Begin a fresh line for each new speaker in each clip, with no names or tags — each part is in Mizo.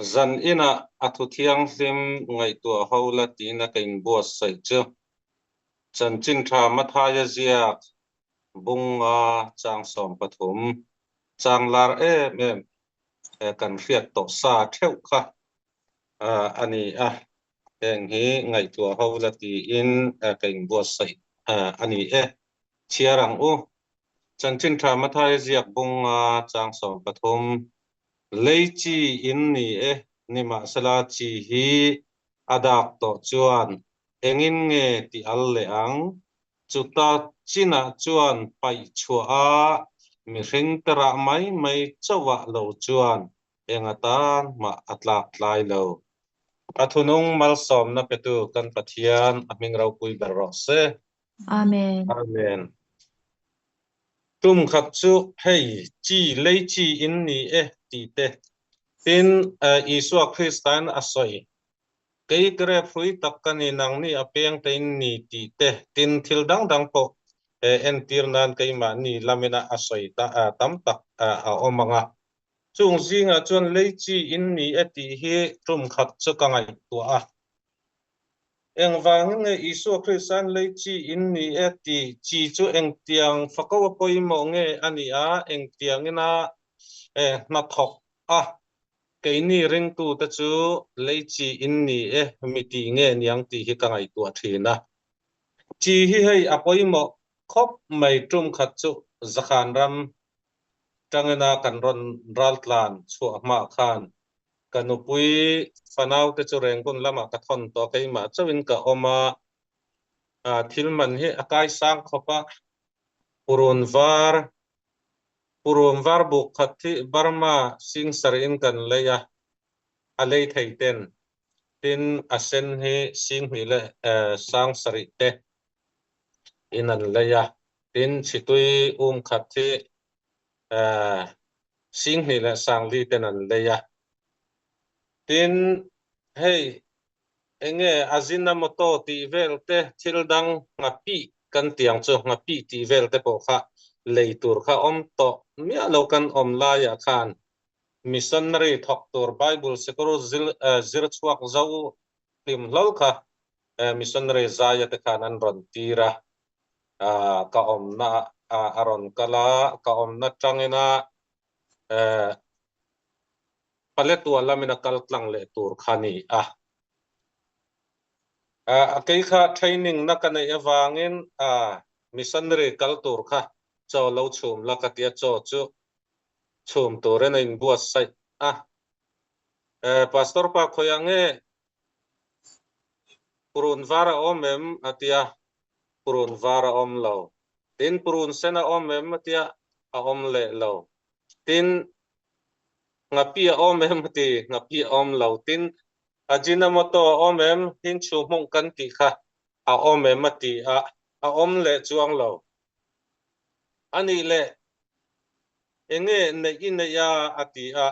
Zan inah a thu thianghlim ngaihtuah ho la tiin a ka inbuatsaih chu Chanchin Tha Mathaia ziak bunga chang 13 chang lar em em kan hriat tawh sa theuh kha a ni a, heng hi ngaihtuah ho la tiin ka inbuatsaih a ni e. Chhiar ang u. Chanchin Tha Mathaia ziak bunga chang 13 Lei chi in ni e, nimahsela chi hi a dak tawh chuan engin nge ti al leh ang? Chuta chinah chuan paih chhuah a mihring te rah mai mai chauhah lo chuan eng atan mah a tlak tlai lo. A thunung malsawmna petu kan Pathian a hming ropui ber rawh se.
Amen.
Amen. Tum khat chu hei chi lei chi in ni e tih te, tin Isua Krista'n a sawi, Kei grep hrui tak ka ni, nangni a peng te in ni tih te, tin thil dang dang pawh entir nan keimahni lamina a sawi tam tak a awm ang a. Chung zingah chuan lei chi in ni e tih hi tum khat chu ka ngaihtuah a. Engvangin nge Isua Krista'n lei chi in ni e tih chi chu engtiang fako a pawimawh nge a nih a, engtiangin a hnathawk a, keini ringtute chu lei chi in ni e mi tih nge niang tih hi ka ngaihtuah thin a. Chi hi hei a pawimawh khawp mai tum khat chu Zakhan ram tangina kan rawn raltlan chhuah hma khan ka nupui fanau te chu Rangoon lamah ka thawn tawh a, keimah chauhin ka awm a, thil man hi a kai sang khawp a, purun var, purun var buk khat hi Burma sing sarih in kan lei a, a lei thei ten, tin a sen hi sing hnih leh sang sarih te in an lei a, tin chhitui um khat hi Singhnih leh Sangli ten an lei a. Tin, hei enge Ajinomoto tih vel te thil dang nghapih kan tih ang chu, nghapih tih vel te pawh kha lei tur kha awm tawh miah lo kan awm laiah khan missionary thawk tur Bible sikul zir chhuak zo hlim hlol kha missionary zaia te khan an rawn tir a. Ka awmna a rawn kal a, ka awmna tangina Paletwa lamin a kal tlang leh tur kha ni a. A kei kha training na ka neih avangin missionary kal tur kha chaw lo chhum la ka tia chaw chu chhum turin a inbuatsaih a. Pastor pa khawiah nge Purun var a awm em? a ti a, purun var a awm lo. Tin, purun sen a awm em? a ti a, a awm leh lo. Tin, nghapi a awm em? a ti, nghapi a awm lo. Tin, Ajinomoto a awm em? Hinchhu hmung kan tih kha a awm em? a ti a, a awm leh chuang lo. A nih leh, enge neih i neih a? a ti a,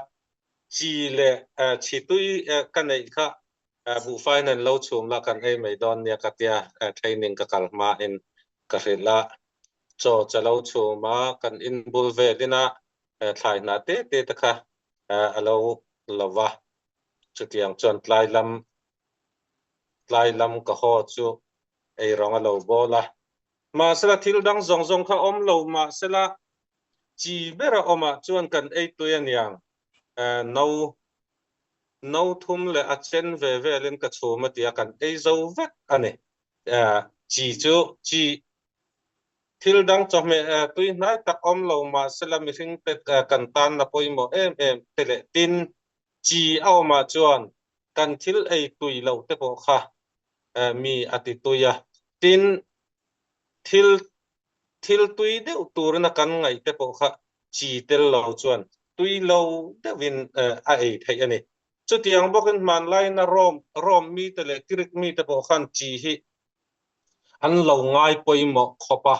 chi leh chhitui ka neih kha buhfai nen lo chhum la kan ei mai dawn nia ka tia training ka kal hmain ka hrilh a, chaw cha lo chhum a kan inbul velin a thlai hnah te te te kha a lo lo va, chutiang chuan tlai lam tlai lam ka haw chu eirawng a lo bawl a, mahsela thil dang zawng zawng kha awm lo mahsela chi ber a awmah chuan kan ei tui aniang no no thum leh a chen ve velin ka chhum a tia kan ei zo vek a ni. Chi chu chi thil dang chawhmeh tui hnai tak awm lo mahsela mihring te kan tanna pawimawh em em te leh tin chi a awmah chuan kan thil ei tui loh te pawh kha mi a ti tui a, tin thil Thil tui deuh turin a kan ngaih te pawh kha chi tel lo chuan tui lo deuhin a ei theih a ni. Chutiang bawkin hmanlaina Rome Rome mite leh Greek mite pawh khan chi hi an lo ngai pawimawh khawp a.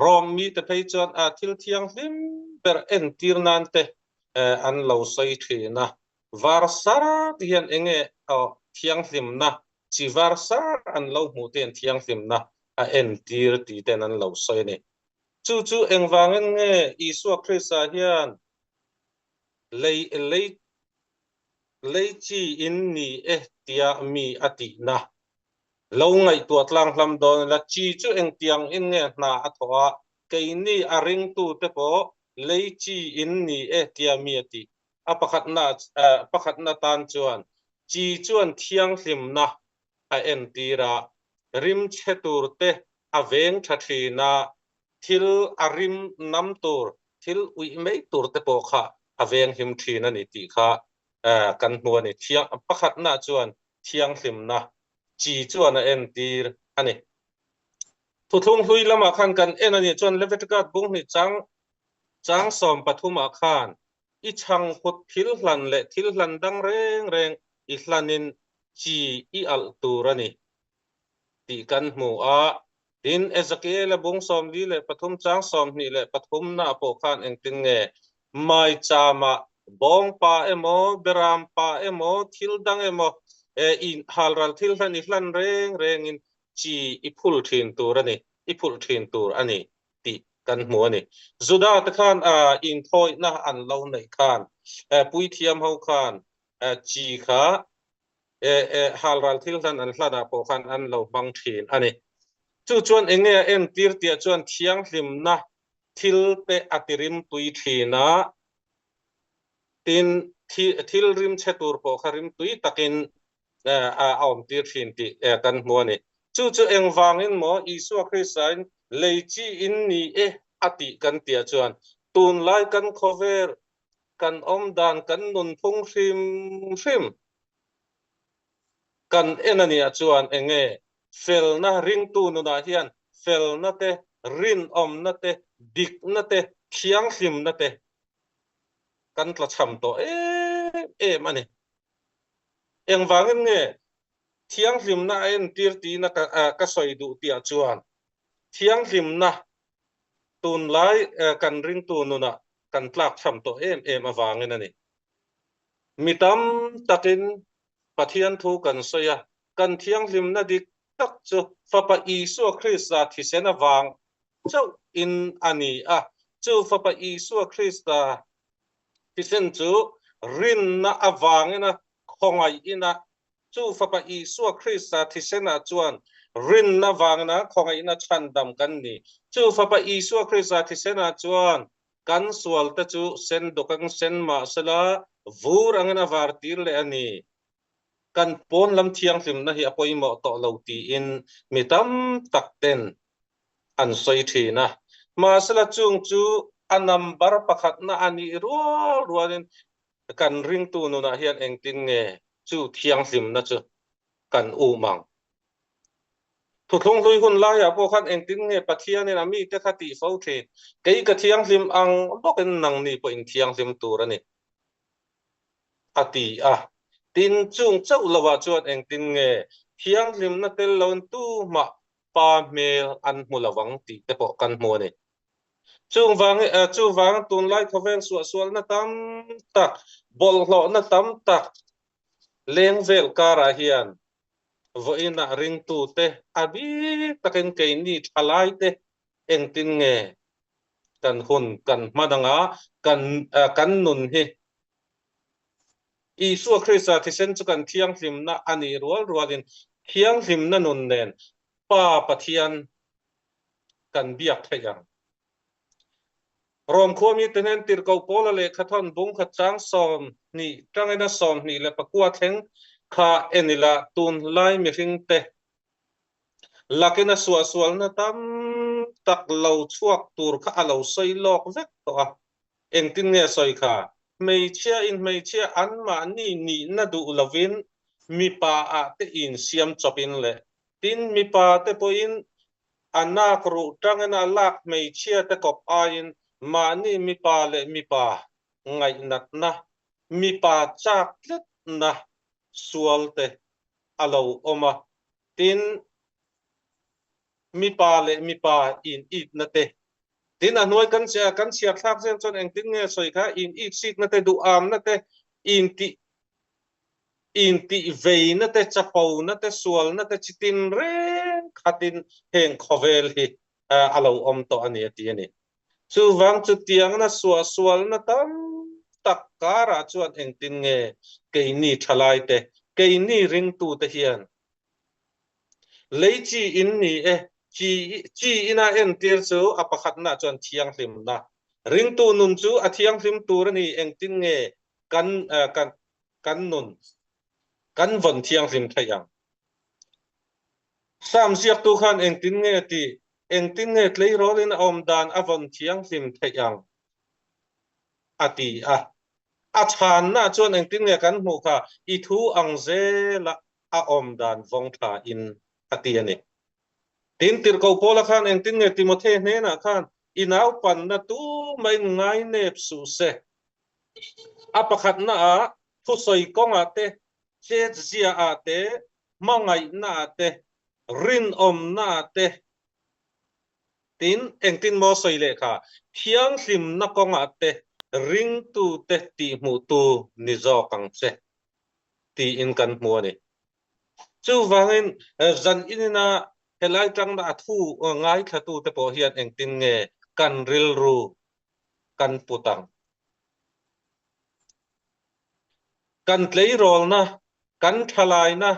Rome mite phei chuan a thil thianghlim ber entir nan te an lo sawi thin a. Var sar ti hian enge thianghlimna chi var sar an lo hmuh te hian thianghlimna a entir tih ten an lo sawi a ni. Chu chu engvangin nge Isua Krista hian lei lei Lei chi in ni e tia mi a tihna lo ngaihtuah tlang hlam dawn ila, chi chu engtiang in nge hna a thawh a, keini a ringtute pawh lei chi in ni e tia mi a tih. A pakhatna pakhatna tan chuan chi chuan thianghlimna a entir a, rimchhe tur te a veng tha thin a, thil a rim nam tur, thil uih mai tur te pawh kha a venghim thin a ni tih kha kan hmu a ni. Thiang pakhatna chuan thianghlimna chi chuan a entir a ni. Thuthlung hlui lamah khan kan en a nih chuan Leviticus bunghnih chang chang 13 ah khan i chhangphut thil hlan leh thil hlan dang reng reng i hlanin chi i alh tur a ni. tih kan hmu a. Tin, Ezekiel-a bung 43 chang 23 naah pawh khan engtin nge maichama bawngpa emaw, berampa emaw, thil dang emaw, i halral thil hlan i hlan reng rengin chi i phul thin tur a ni, i phulh thin tur a ni tih kan hmu a ni. Juda te khan inthawihna an lo neih khan, puithiam ho khan chi kha halral thil hlan an hlanah pawh khan an lo hmang thin a ni. Chu chuan eng nge a entir tih chuan thianghlimna thil te a ti rimtui thin a, tin thil rimchhe tur pawh kha rimtui takin a awmtir thin tih kan hmu a ni. Chu chu engvangin maw Isua Kristain lei chi in ni e a tih kan tih chuan tunlai kan khawvel kan awmdan kan nunphung hrim hrim kan en a nih chuan eng nge felna ringtu nunah hian felna te, rinawmna te, dikna te, thianghlimna te kan tlachham tawh em em a ni. Engvangin nge thianghlimna a entir tiin ka sawi duh tih ah chuan thianghlimna tunlai kan ringtu nunah kan tlakchham tawh em em avangin a ni. Mi tam takin Pathian thu kan sawi a, kan thianghlimna dik tak chu Fapa Isua Krista thisen avang chauhin a ni a. Chu Fapa Isua Krista thisen chu rinna avangin a khawngaihina Chu Fapa Isua Krista thisenah chuan rinna vangna khawngaihna chhandam kan ni. Chu Fapa Isua Krista thisenah chuan kan sualte chu sen dawk ang sen mah sela vur angin a var tir leh a ni. Kan pawn lam thianghlimna hi a pawimawh tawh lo tiin mi tam tak ten an sawi thin a. Mahsela chung chu a number pakhatna a nih rual rualin kan ringtu nunah hian engtin nge chu thianghlimna chu kan um ang? Thuthlung hlui hun laiah pawh khan engtin nge Pathianin a mite kha tih fo thin? Kei ka thianghlim ang bawkin nangni pawh in thianghlim tur a ni, a ti a. Tin, chung chauh lovah chuan engtin nge thianghlimna tel loin tumah Pa hmel an hmu lo ang tih te pawh kan hmu a ni. Chungvang chuvang tunlai khawvel suahsualna tam tak, bawlhhlawhna tam tak leng vel karah hian vawiinah ringtute a bik takin keini thalaite engtin nge kan hun kan hman anga kan kan nun hi Isua Krista thisen chu kan thianghlimna a nih rual rualin thianghlimna nun nen Pa Pathian kan biak theih ang. Rom khua mite hnen tirhkoh Paula lehkha thawn bungkhat chang 20 tangina 24 thleng kha en ila tunlai mihringte lakin a suahsualna tam tak lo chhuak tur kha a lo sawi lawk vek tawh a. Engtin nge a sawi kha? Hmeichhia in hmeichhia anmahni nihna duh lovin mipa ah te insiam chawpin leh tin mipa te pawhin A nak ruh tangin a lak hmeichhia te kawp aiin mahni mipa leh mipa ngaihnatna, mipa chak tlatna sual te a lo awm a, tin, mipa leh mipa in itna te, tin a hnuai kan kan chhiar thlak zel chuan engtin nge sawi kha in itsikna te, duhamna te, intih Intihveina te, chapona te, sualna te chi tin reng khatin heng khawvel hi a lo awm tawh a ni a ti a ni. Chuvang chu tiangna suahsualna tam tak karah chuan engtin nge keini thalaite, keini ringtute hian lei chi in ni e, chi chi ina entir chu a pakhatna chuan thianghlimna. Ringtu nun chu a thianghlim tur a ni, engtin nge kan kan kan nun kan vawn thianghlim theih ang? Sam ziaktu khan engtin nge tih, engtin nge tleirawlin a awm dan a vawn thianghlim theih ang? a ti a. A chhanna chuan engtin nge kan hmuh kha i thu ang zela a awm dan vawng tha in a ti a ni. Tin, Tirhkoh Paula khan engtin nge Timothe hnenah khan i naupanna tumahin ngainep suh se. A pakhatna ah thusawi kawngah te, chetzia ah te, hmangaihna ah te, rinawmna ah te, Tin, engtin maw sawi leh kha? Thianghlimna kawngah te ringtute tihhmuhtu ni zawk ang che, tiin kan hmu a ni. Chuvangin, zan inina helai tangna a thu ngaithlatute pawh hian engtin nge kan rilru kan put ang? Kan tleirawlna, kan thalaina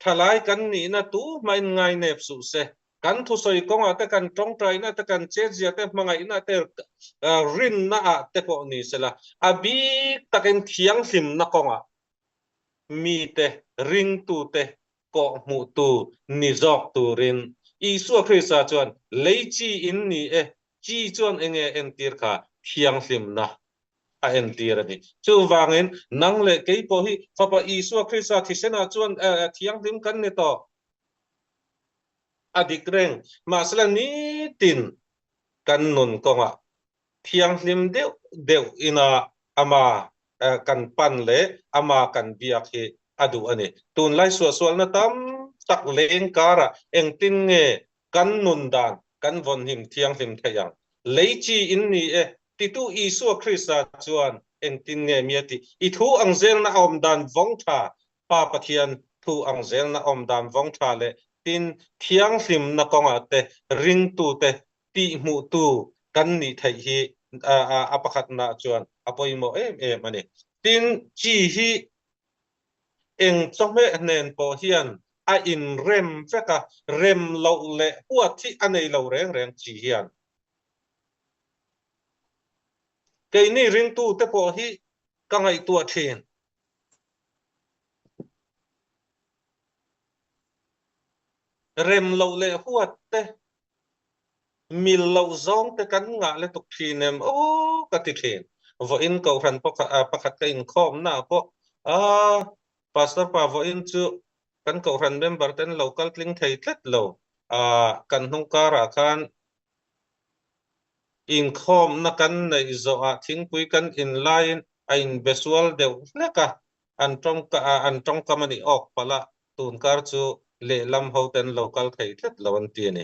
Thalai kan nihna tu hmain ngainep suh se. Kan thusawi kawngah te, kan tawngtaina te, kan chetzia te, hmangaihna te, rinna ah te pawh ni sela, a bik takin thianghlimna kawngah mite, ringtute kawhhmuhtu ni zawk turin Isua Krista chuan lei chi in ni e, chi chuan enge entir kha thianghlimna a entir a ni. Chuvangin, nang leh kei pawh hi Fapa Isua Krista thisenah chuan thianghlim kan ni tawh. A dik reng. Mahsela nitin kan nun kawngah thianghlim deuh deuh ina ama kan pan leh ama kan biak hi a duh a ni. Tunlai suahsualna tam tak leng karah engtin nge kan nun dan kan vawnhim thianghlim thei ang. Lei chi in ni e, titu Isua Krista chuan engtin nge mi a tih? I thu ang zelna a awm dan vawng tha, Pa Pathian thu ang zelna awm dan vawng tha leh tin thianghlimna kawngah te ringtute tihhmuhtu kan nih theih hi a pakhatna chuan a pawimawh em em a ni. Tin, chi hi Eng chawhmeh hnen pawh hian a inrem vek a, rem loh leh huat hi a nei lo reng reng chi hian. Keini ringtute pawh hi ka ngaihtuah thin. Rem loh leh huat te, mil loh zawng te kan ngah lutuk thin em aw ka ti thin. Vawiin kohhran pakhat ka inkhawmna ah pawh aaa Pastor pa vawiin chu kan kohhran member te an lo kal tling thei tlat lo aa kan hnung karah khan inkhawmna kan neih zawhah thingpui kan in laiin a inbe sual deuh hlek a, an tawngka an tawngkam a nih awk palh a, tunkar chu lehlam ho te an lo kal thei tlat lo an ti a ni.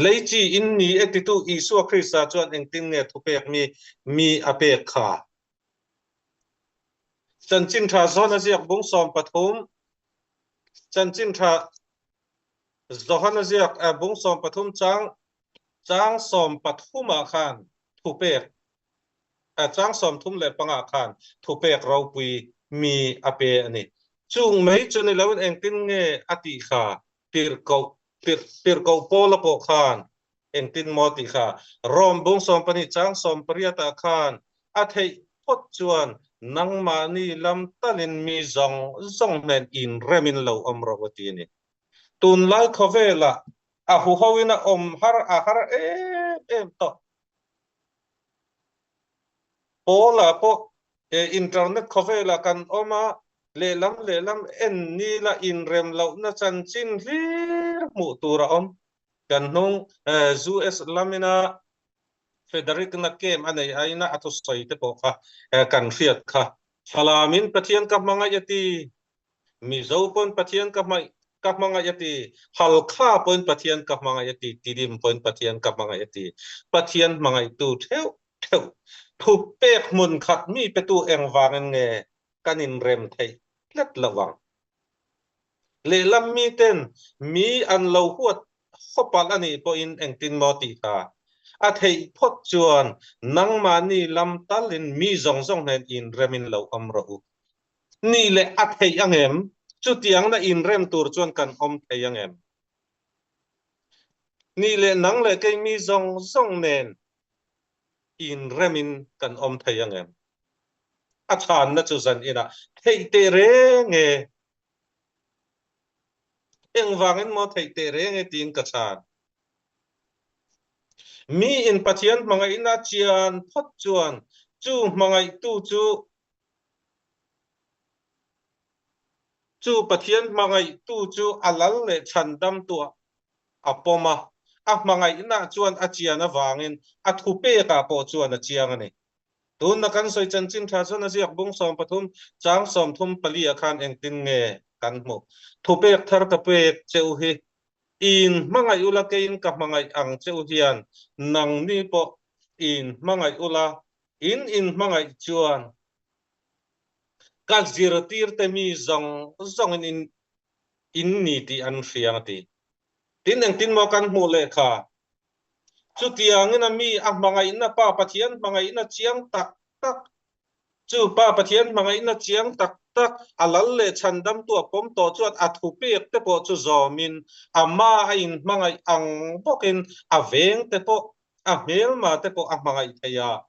Lei chi in ni e titu Isua Krista chuan engtin nge thupek mi mi a pek kha? Chanchin tha zawn a ziak bung 13, Chanchin tha Johan a ziak bung 13 chang chang 13 ah khan thupek chang 35 khan thupek ropui mi a pe a ni. Chung mai chu ni loin engtin nge a tih kha? Tirhkoh Tirhkoh Paula pawh khan engtin maw tih kha Rom bung 12 chang 18 ah khan a theih phawt chuan nangmahni lam talin mi zawng zawng hnen inremin lo awm rawh u ti a ni. Tunlai khawvelah a huhoin a awm har a har em em tawh. Paula pawh he internet khawvelah kan awm a, lehlam lehlam en nila inrem lohna chanchin hlir hmuh tur a awm. Kan hnung US lamina Federick-na camp a nei aina a thusawi te pawh kha kan hriat kha. Thlalam-in Pathian ka hmangaih a ti. Mizo pawn Pathian ka hmaih ka hmangaih a ti, Halkha pawhin Pathian ka hmangaih a ti, Tidim pawhin Pathian ka hmangaih a ti. Pathian hmangaihtu theuh theuh thu pek hmun khat mi petu engvangin nge kan inrem theih tlat lo ang? Lehlam miten mi an lo huat hawpalh a nih pawhin engtin maw tih kha? A theih phawt chuan nangmahni lam talin mi zawng zawng hnen inremin lo awm rawh u. Nih leh a theih ang em? Chutiangna inrem tur chuan kan awm thei ang em? Nih leh nang leh kei mi zawng zawng nen inremin kan awm thei ang em? A chhanna chu zan inah theih teh reng e. Engvangin maw theih teh reng e tiin ka chhan. Miin Pathian hmangaihna chian phawt chuan chu hmangaihtu chu chu Pathian hmangaihtu chu a lal leh chhandamtuah a pawm a, a hmangaihna chuan a chian avangin a thupekah pawh chuan a chiang a ni. Tunna kan sawi chanchin tha chuan a ziak bung 13 chang 34 ah khan engtin nge kan hmuh? Thupek thar ka pek che u hi in hmangaih ula keiin ka hmangaih ang che u hian nangni pawh in hmangaih ula, in inhmangaih chuan ka zirtirte mi zawng zawngin in in ni tih an hria a ti. Tin engtin maw kan hmuh leh kha? Chutiangin a mi a hmangaihna Pa Pathian hmangaihna chiang tak tak, chu Pa Pathian hmangaihna chiang tak tak a lal leh chhandamtu a pawm tawh chuan a thupek te pawh chu zawmin amah a inhmangaih ang bawkin a veng te pawh a hmelma te pawh a hmangaih thei a.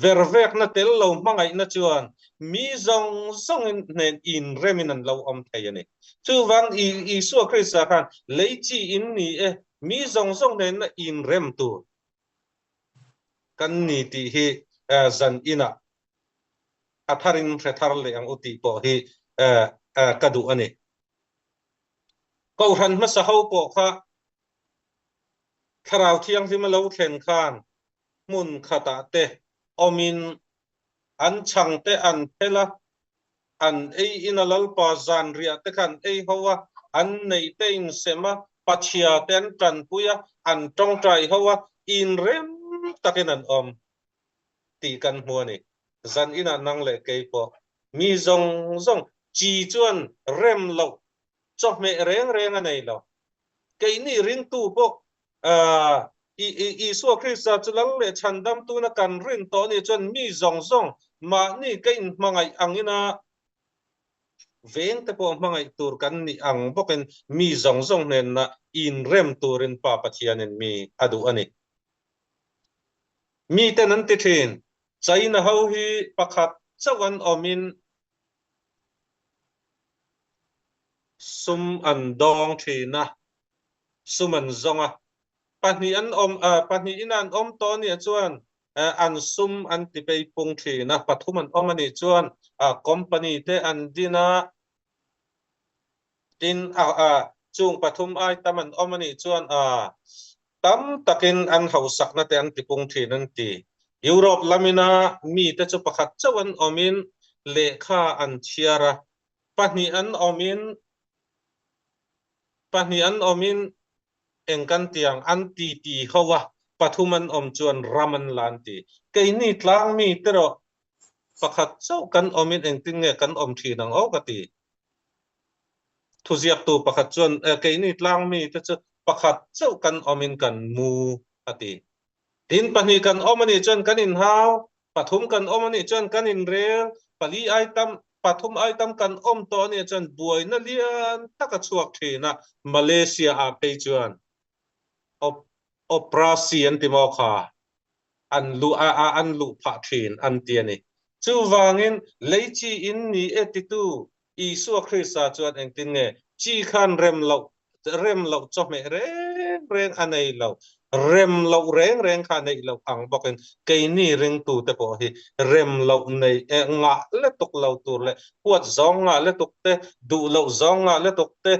Vervekna tel lo hmangaihna chuan mi zawng zawngin hnen inremin an lo awm thei a ni. Chuvang Isua Krista khan lei chi in ni e, mi zawng zawng hnenna inrem tur kan ni tih hi zan inah a tharin hre thar leh ang u tih pawh hi ka duh a ni. Kohhran hmasa ho pawh kha Thlarau Thianghlim a lo thlen khan hmun khatah te awmin an chhang te an phel a, an ei in a Lalpa zanriah te kha an ei ho a, an neih te insem a, Pachhia te an tanpui a, an tawngtai ho a, inrem takin an awm tih kan hmu a ni. Zan inah nang leh kei pawh mi zawng zawng chi chuan rem loh chawhmeh reng reng a nei lo. Keini ringtu pawh Isua Krista chu Lal leh Chhandamtuna kan rin tawh nih chuan mi zawng zawng mahni ka inhmangaih angina vengte pawh hmangaih tur kan nih ang bawkin mi zawng zawng hnenna inrem turin Pa Pathianin mi a duh a ni. Miten an ti thin, China ho hi pakhat chauh an awmin Sum an dawng thin a, sum an zawng a, pahnih an awm, pahnihin an awm tawh anih chuan an sum an ti peipung thin a, pathum an awm anih chuan company te an din a, tin chung pathum ai tam an awm anih chuan tam takin an hausakna te an tipung thin an ti. Europe lamina mite chu pakhat chauh an awmin lehkha an chhiar a, pahnih an awmin pahnih an awmin eng kan ti ang an ti ti ho a, pathum an awm chuan ram an la an ti. Keini tlangmi te rawh pakhat chauh kan awmin engtin nge kan awm thin ang aw ka ti. Thuziaktu pakhat chuan keini tlangmi te chu pakhat chauh kan awmin kan mu a ti. Tin pahnih kan awm anih chuan kan inhau, pathum kan awm anih chuan kan inrel, pali ai tam, pathum ai tam kan awm tawh anih chuan buaina lian tak a chhuak thin a, Malaysia ah phei chuan oprasi an ti maw kha? an luh a a an luh phah thin an ti a ni. Chuvangin lei chi in ni e titu Isua Krista chuan engtin nge chi khan rem loh rem loh chawhmeh reng reng a nei lo, rem loh reng reng kha neih loh ang bawkin keini ringtute pawh hi rem loh nei e ngah letuk lo tur leh huat zawng ngah letuk te, duh loh zawng ngah letuk te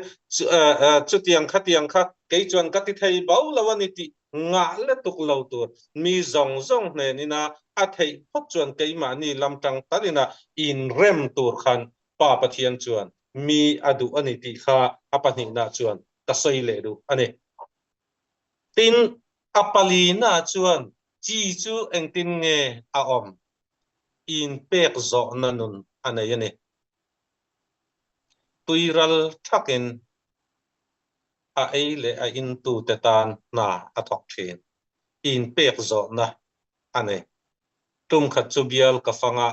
chutiang khatiang kha kei chuan ka ti thei bo lo a ni tih ngah letuk lo tur mi zawng zawng hnen ina a theih phawt chuan keimahni lam tang tal ina inrem tur khan Pa Pathian chuan mi a duh a ni tih kha a pahnihna chuan ka sawi leh duh a ni. Tin, a palina chuan chi chu engtin nge a awm? Inpek zawhna nun a nei a ni. Tuiral thakin a ei leh a intute tan hna a thawk thin. Inpek zawhna a ni. Tum khat chu bial ka fang a,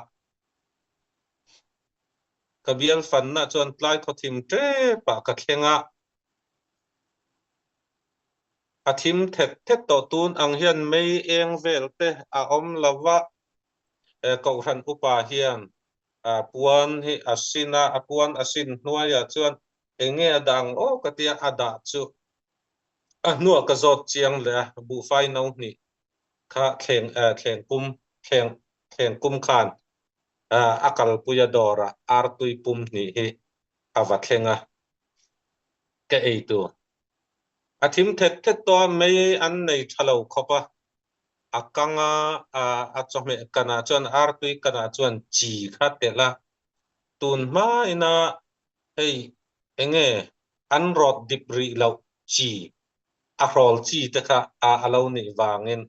ka bial fanna chuan tlai khawthim tepah ka thleng a, a thim thet thet tawh tun ang hian mei eng vel te a awm lo va, Kohhran upa hian puan hi a sin a, a puan a sin hnuaiah chuan eng nge a dah ang aw ka tia, a dah chu a hnuah ka zawt chiang leh a, buhfai no hnih kha thleng thleng kum thleng thleng kum khan a kalpui a dawrah artui pum hnih hi a va thleng a, ka ei tur a thim thet thet tawh a, mei an nei tha lo khawp a, a kang a, a chawhmeh kanah chuan artui kanah chuan chi kha telh a, tun hmain a hei enge an rawt dip rih loh chi a hrawl chi te kha a a lo nih vangin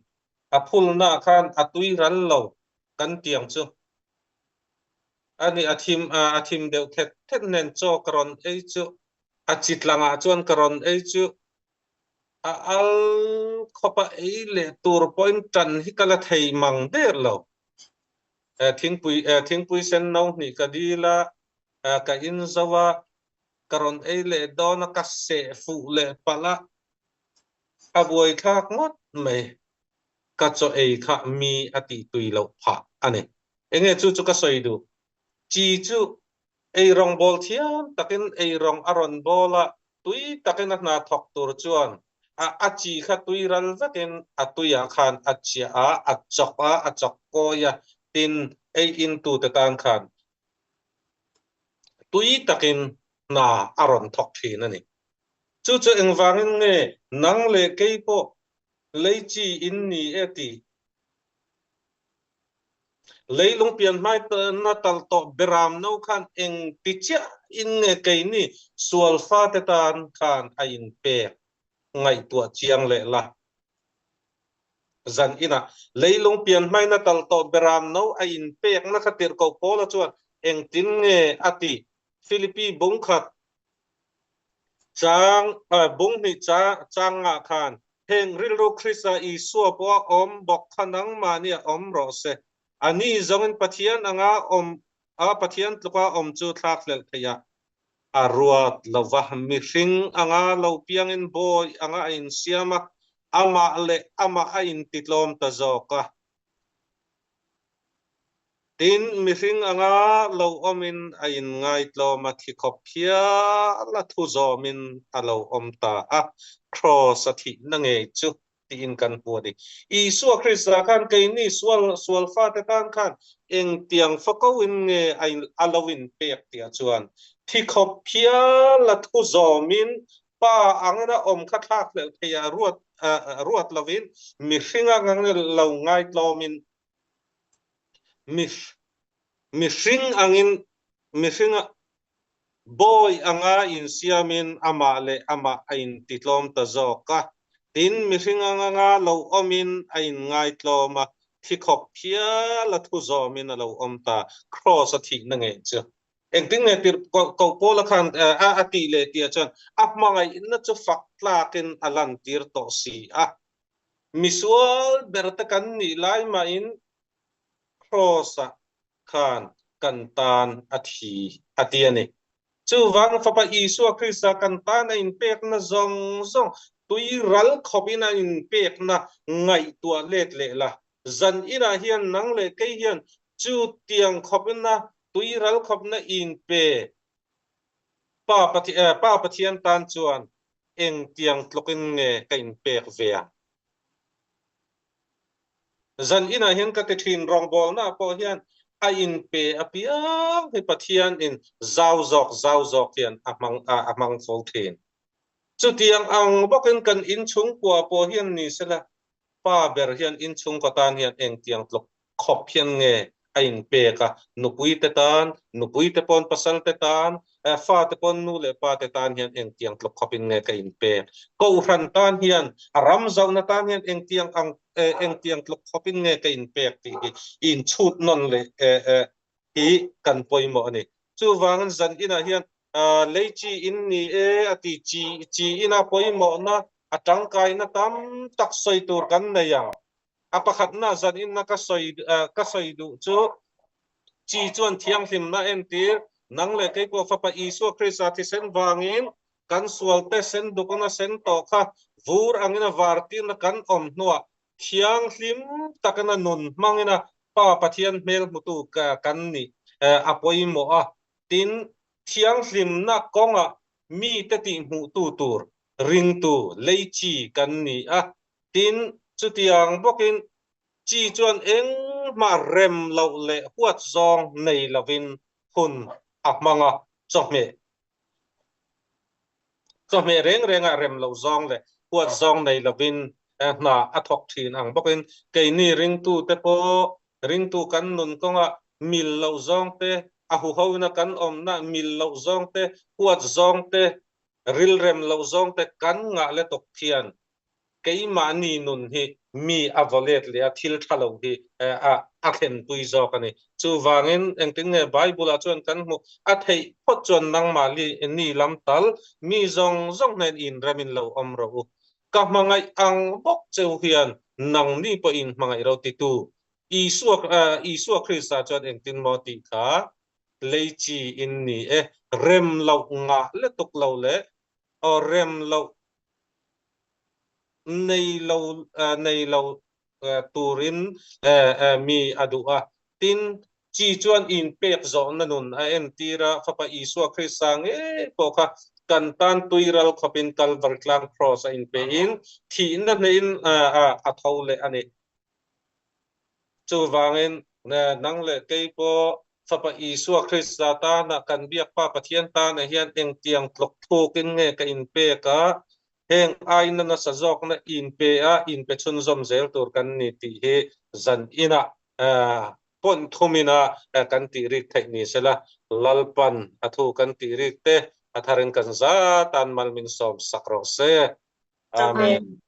a phulna khan a tui ral lo kan tiang chu a ni a thim a thim deuh thet thet nen chaw ka rawn ei chu a chi tlangah chuan ka rawn ei chu a al khawp a ei leh tur pawhin tan hi ka la thei mang der lo thingpui thingpui sen no hnih ka dil a ka in zo a ka rawn ei leh dawn a, ka seh fuh leh palh a, a buaithlak ngawt mai. Ka chaw ei kha mi a tih tui loh phah a ni. Enge chu chu ka sawi duh? Chi chu ei rawng bawl thiam takin ei rawng a rawn bawl a, tui takin a hna thawk tur chuan a a chi kha tui ral vekin a tuiah khan a chiah a, a chawk a, a chawk kawi a, tin ei in tute tan khan tui takin hna a rawn thawk thin a ni. Chu chu engvangin nge nang leh kei pawh lei chi in ni e tih? Leilung pian hmai na tal tawh beram no khan eng ti chiah in nge keini sual fate tan khan a inpek ngaihtuah chiang leh la. Zan inah leilung pian hmaina tal tawh beram no a inpekna kha tirhkoh Paula chuan engtin nge a tih? Philippi bung khat chang bung hnih chang ngah khan heng rilru Krista Isua pawh a awm bawk kha nangmahni a awm rawh se. A ni zawngin Pathian anga awm a Pathian tluka awm chu thlakhlelh theih a A ruat lo va, mihring anga lo piangin bawi anga a insiam a, amah leh amah a intitlawm ta zawk a. Tin, mihring anga lo awmin a inngaitlawm a, thikhawp hial a thu zawmin a lo awm ta a, Kraws a thihna ngei chu tiin kan hmu a ni. Isua Krista khan keini sual sual fate tan khan engtiang fakoin nge a a lo inpek tih chuan thikhawp phial a thu zawmin Pa angin a awm kha thlak hlelh thei a ruat ruat lovin mihring angin lo ngaitlawmin mi mihring angin mihring Bawi anga insiamin amah leh amah a intitlawm ta zawk a, tin, mihring anga lo awmin a inngaitlawm a, thi khawp phial a thu zawmin a lo awm ta, Kraws a thihna ngei chu. Engtin nge tirh koh Paula khan a tih leh tih chuan a hmangaihna chu fak tlakin a lantir tawh si a. Misual ber te kan nih lai mahin Kraws-ah khan kan tan a thi a ti a ni. Chuvang Fapa Isua Krista kan tan a inpekna zawng zawng tui ral khawpin a inpekna ngaihtuah let leh la. Zan inah hian nang leh kei hian chu tiang khawpina tui ral khawpna inpe Pa Pa Pathian tan chuan eng tiang tlukin nge ka inpek ve ang? Zan inah hian ka ti thin rawngbawlna pawh hian a inpe apiang hi Pathian in zau zawk zau zawk hian a hmang a hmang fo thin. Chutiang ang bawkin kan inchhungkua pawh hian ni sela pa ber hian inchhungkaw tan hian engtiang tluk khawp hian nge a inpek a, nupui te tan, nupui te pawn pasal te tan, fa te pawn nu leh pa te tan hian engtiang tluk khawpin nge ka inpek? Kohhran tan hian, a ram zauhna tan hian engtiang ang engtiang tluk khawpin nge ka inpek tih hi inchhut nawn leh hi kan pawimawh a ni. Chuvangin zan inah hian lei chi in ni e a ti, chi chi ina pawimawhna. A tangkaina tam tak sawi tur kan nei ang. A pakhatna zaninna ka sawi ka sawi duh chu chi chuan thianghlimna entir, nang leh kei pawh Fapa Isua Krista thisen vangin kan sualte sen dukna sen tawh kha vur angin a vartirna kan awm hnuah thianghlim takina nun hmangina Pa Pathian hmel hmutu kan nih a pawimawh a. Tin, thianghlimna kawngah mite tihhmuhtu tur ringtu lei chi kan ni a. Tin, chutiang bawkin chi chuan engmah rem loh leh huat zawng nei lovin hun a hmang a, chawhmeh chawhmeh reng rengah rem loh zawng leh huat zawng nei lovin hna a thawk thin ang bawkin keini ringtute pawh ringtu kan nun kawngah mil loh zawng te, a huhoina kan awmna mil loh zawng te, huat zawng te, rilrem loh zawng te kan ngah le tawk thian keimahni nun hi mi a vaw let leh a, thil tha lo hi a thlenpui zawk a ni. Chuvangin engtin nge Bible-ah chuan kan hmuh a theih phawt chuan nangmah ni lam tal mi zawng zawng hnen inremin lo awm rawh u. Ka hmangaih ang bawk cheu hian nangni pawhin hmangaih ro titu Isua Isua Krista chuan engtin maw tih kha lei chi in ni e, rem loh ngah lutuk lo leh aw rem loh nei lo nei lo turin mi a duh a. Tin, chi chuan inpek zawhna nun a entir a, Fapa Isua Krista ngei pawh kha kan tan tuiral khawpin Kalvari tlang Kraws a inpehin thihna hnehin a tho leh a ni. Chuvangin, nang leh kei pawh Fapa Isua Krista tana kan biak Pa Pathian tana hian engtiang tlawk thukin nge ka inpek a, heng aina nasa zawkna inpe a, inpe chhunzawm zel tur kan ni tih hi zan inah pawn thumina kan tih rik theih ni sela, Lalpan a thu kan tih rik te a tharin kan zatan mal min sawm sak rawh se. Amen.